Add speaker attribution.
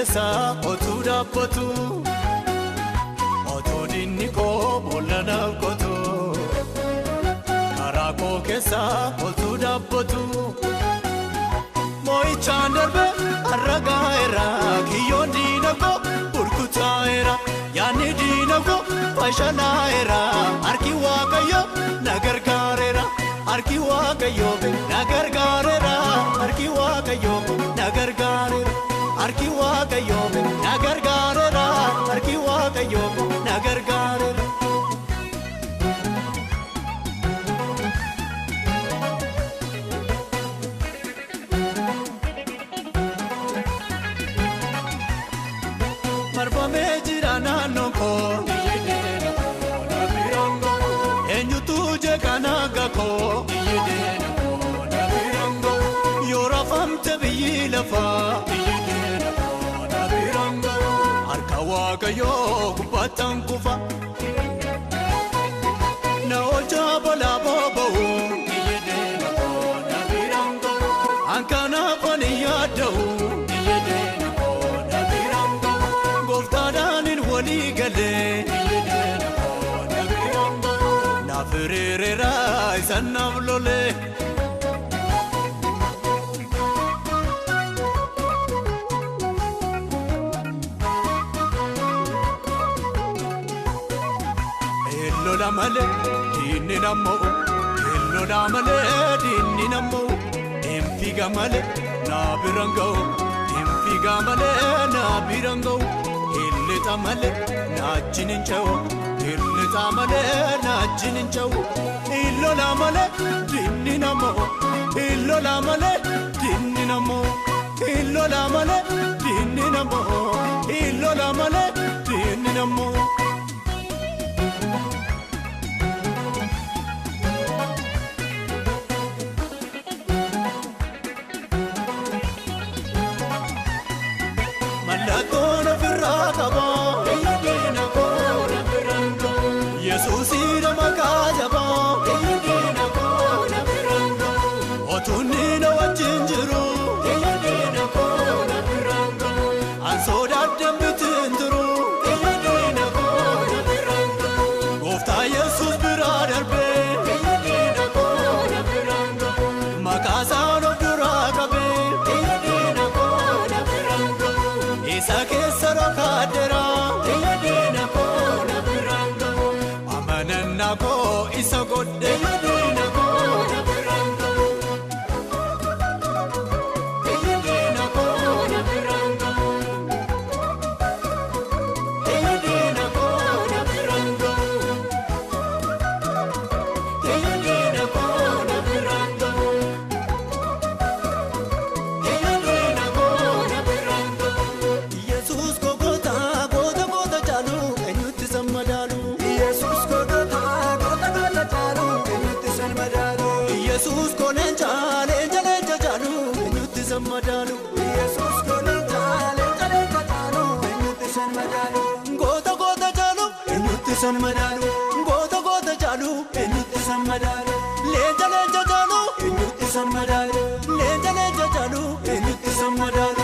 Speaker 1: keessa otuu dhaabbatu otuu diinni koo boolla naaf qotu karaa koo keessa otuu dhaabbatu moo'ichaan darbe har'a gaa'eera kiyyoon diina koo burkutaa'eera yaadni diina koo fashalaa'eera harki Waaqayyoo na gargaareera harki Waaqayyoo na gargaareera harki Waaqayyoo na gargaareera. Harki Waaqayyoo na gargaareera harki Waaqayyoo na gargaareera. Marfamee jira naannoo koo eenyutu jeeqa naga koo yoo rafamte biyyi lafaa. Harka Waaqayyoo gubbataan kufa na oolchaa balaa boba'u hanqanaaf ani yaadda'u gooftaadhaan hin walii galee naaf hiriireera isaan naaf lolee. Lola malee diinni nammoo lola malee diinni nammoo fiiga malee na biraan ga'u fiiga malee na biraan ga'u hilleeta malee na ajjin hin ce'u hilleeta malee na ajjin hin ce'u lola malee diinni nammoo lola malee diinni nammoo lola malee diinni nammoo lola malee diinni nammoo. Mallattoon ofirraa qaba Yesuusiin maqaa jabaa otuunni na wajjin jiru an sodaadhaan bitiin turu gooftaa Yesuus biraa darbee maqaa isaan of duraa qabee. Isa keessa rokaadera amanannaa koo isa godhe. Yesuus ko leenca leenca leenca caalu eenyutti san madaalu.
Speaker 2: Yesuus ko leenca leenca leenca caalu eenyutti san madaalu.
Speaker 1: Goota goota caalu eenyutti san madaalu. Goota goota caalu
Speaker 2: eenyutti san madaalu.
Speaker 1: Leenca leenca caalu
Speaker 2: eenyutti san madaalu.
Speaker 1: Leenca leenca caalu
Speaker 2: eenyutti san madaalu.